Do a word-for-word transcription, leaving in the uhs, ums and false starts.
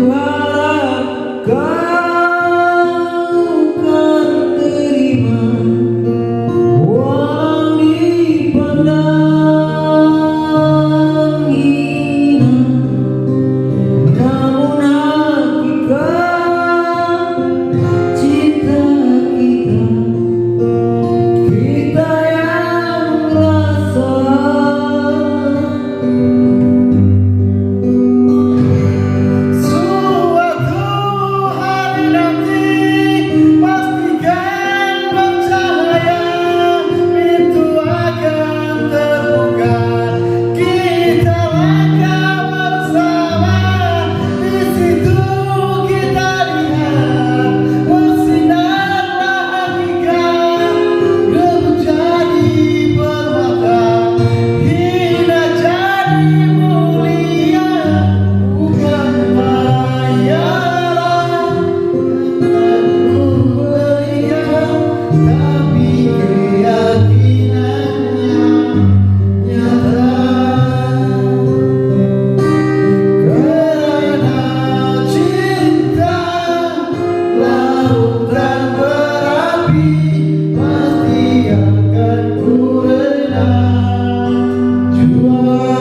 Kuharap kau kan terima walau dipandang hina, namun hakikat cinta kita, kita yang rasa. Suatu hari nanti, pastikan bercahaya, pintu akan terbuka. Kita langkah bersama, di situ kita lihat bersinar bahagia. Menjadi permata, hina jadi mulia, bukan bayaran yang perlu berikan, tapi keyakinannya nyata. Karena cinta lautan berapi, pasti akan ku rela. Jua